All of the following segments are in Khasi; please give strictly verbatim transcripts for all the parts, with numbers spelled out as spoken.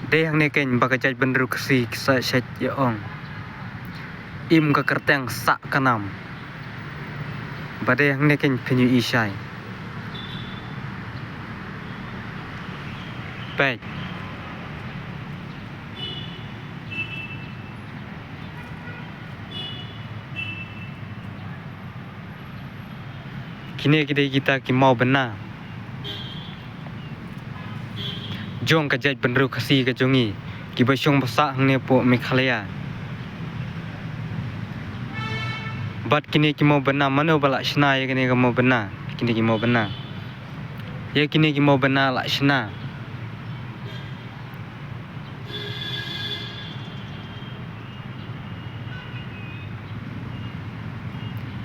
Dei hangne keiñ ba ka jaitbynriew Khasi ki sa shait ïa ong, im ka kyrteng sah ka nam. Ba dei hangne keiñ phin ïohi shai. Peit. Kine ki dei kita ki mawbynna jong ka jaitbynriew Khasi ka jong ngi, kiba shong ba sah hangne hapoh Meghalaya. Bad kine ki mawbynna, mano ba la shna ïa kine ki mawbynna, kine ki mawbynna. Ïa kine ki mawbynna la shna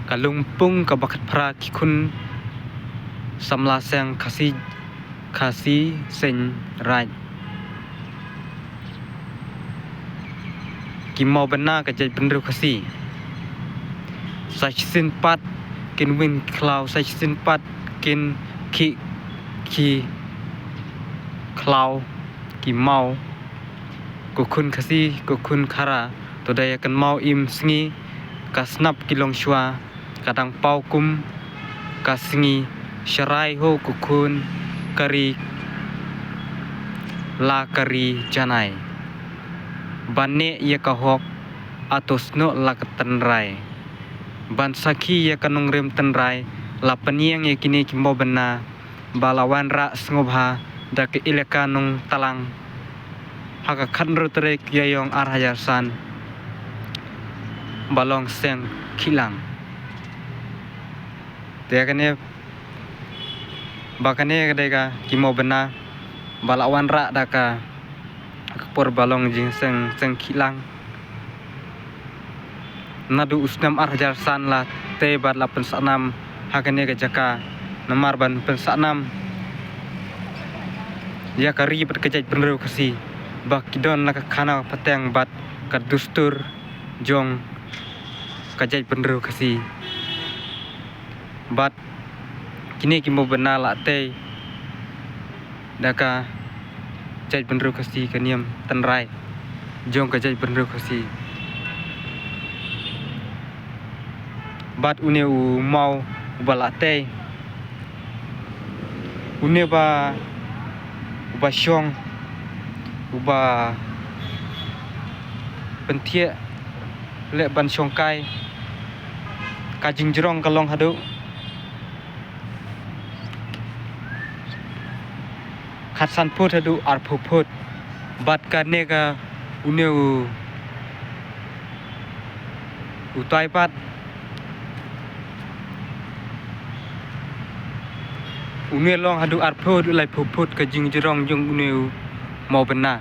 ka Lympung kaba khatphra ki khun samla seng Khasi, Khasi Seiñ Raij. Ki mawbynna ka jaitbynriew Khasi. Sa shisien pat kin win khlaw, sa shisien pat kin khih ki khlaw, ki maw. Ko khun Khasi, ko khun Khara, to da ïa kynmaw im sngi, ka snap ki longshuwa, ka dang paw kum ka sngi, sharai ho ko khun, ka ri la ka ri janai. Ban neh ïa ka hok, ato snoh la ka tynrai. Ban sakhi ïa ka nongrim tynrai, la pynïeng ïa kine ki mawbynna, ba la wanrah sngewbha da ka Elaka Nongtalang ha ka khathynriew tarik Ïaïong ar hajar san, ba long seng Khihlang. Te kane, ba kane ka dei ka ki mawbynna ba la wanrah da ka ha ka por ba long jingseng seng Khihlang. Naduh u snem ar hajar san la tei bad la pynsah nam ha kane ka jaka, namar ban pynsah nam ïa ka ri bad ka jaitbynriew Khasi, ba ki don la ka khana pateng bad ka dustur jong ka jaitbynriew Khasi. Bad kine ki mawbynna la tei da ka jaitbynriew Khasi, ka niam tynrai jong ka jaitbynriew Khasi. Bad une u maw uba la tei, une ba, uba shong, uba pynthiah leh ban shongkai, ka jingjrong ka long haduh khatsan phut haduh arphew phut. Bad kane ka une u, u tai pat, une long haduh arphew haduh laiphew phut ka jingjrong jong une u mawbynna.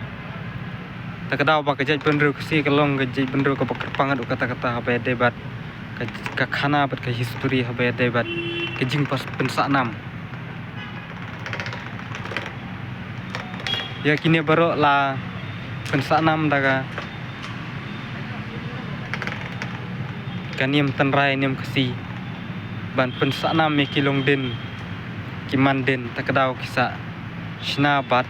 Ta ka daw ba ka jaitbynriew Khasi ka long ka jaitbynriew kaba kyrpang haduh katta katta haba ïadei bad ka, ka khana bad ka history haba ïadei bad ka jingpas pynsah nam. Ïa kine baroh la pynsah nam da ka, ka niam tynrai niam Khasi ban pynsah nam ïa ki longdien ki mandien, ta ka daw ki sa shna bad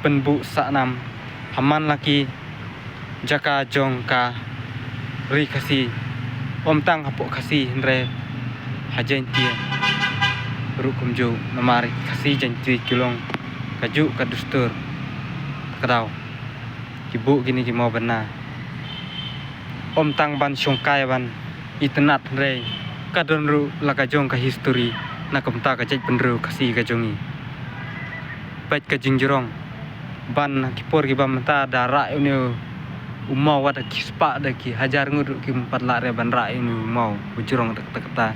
pynbuh sah nam ha man la ki jaka jong ka ri Khasi, ym tang hapoh Khasi hynrei ha Jaiñtia ruh kumjuh, namar Khasi Jaiñtia ki long kajuh ka dustur. Ta ka daw ki buh kine ki mawbynna ym tang ban shongkai ban itynnad hynrei ka don ruh la ka jong ka history na ka bynta ka jaitbynriew Khasi ka jong ngi. Peit ka jingjrong. Ban ha ki por kiba mynta da rah ïa une u maw, wat da ki spah da ki hajar ngut ruh kim pat lah re ban rah ïa une u maw ba jrong da kata kata.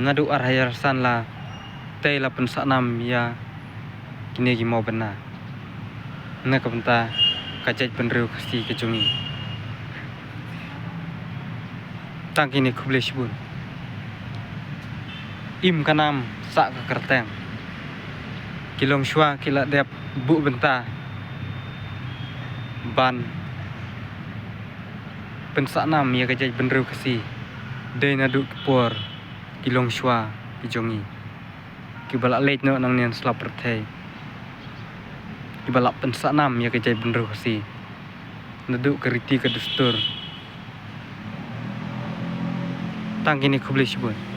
Naduh ar hajar san la tei la pynsah nam ïa kine ki mawbynna na ka bynta ka jaitbynriew Khasi ka jong ngi. Tang kine, khublei shibun. Im ka nam sah ka kyrteng. Ki longshuwa ki la dep buh bynta ban pynsah nam ïa ka jaitbynriew Khasi dei naduh ki por ki longshuwa ki jong ngi, kiba la leit noh nangne na sla pyrthei, kiba la pynsah nam ïa ka jaitbynriew Khasi naduh ka riti ka dustur. Tang kine, khublei shibun.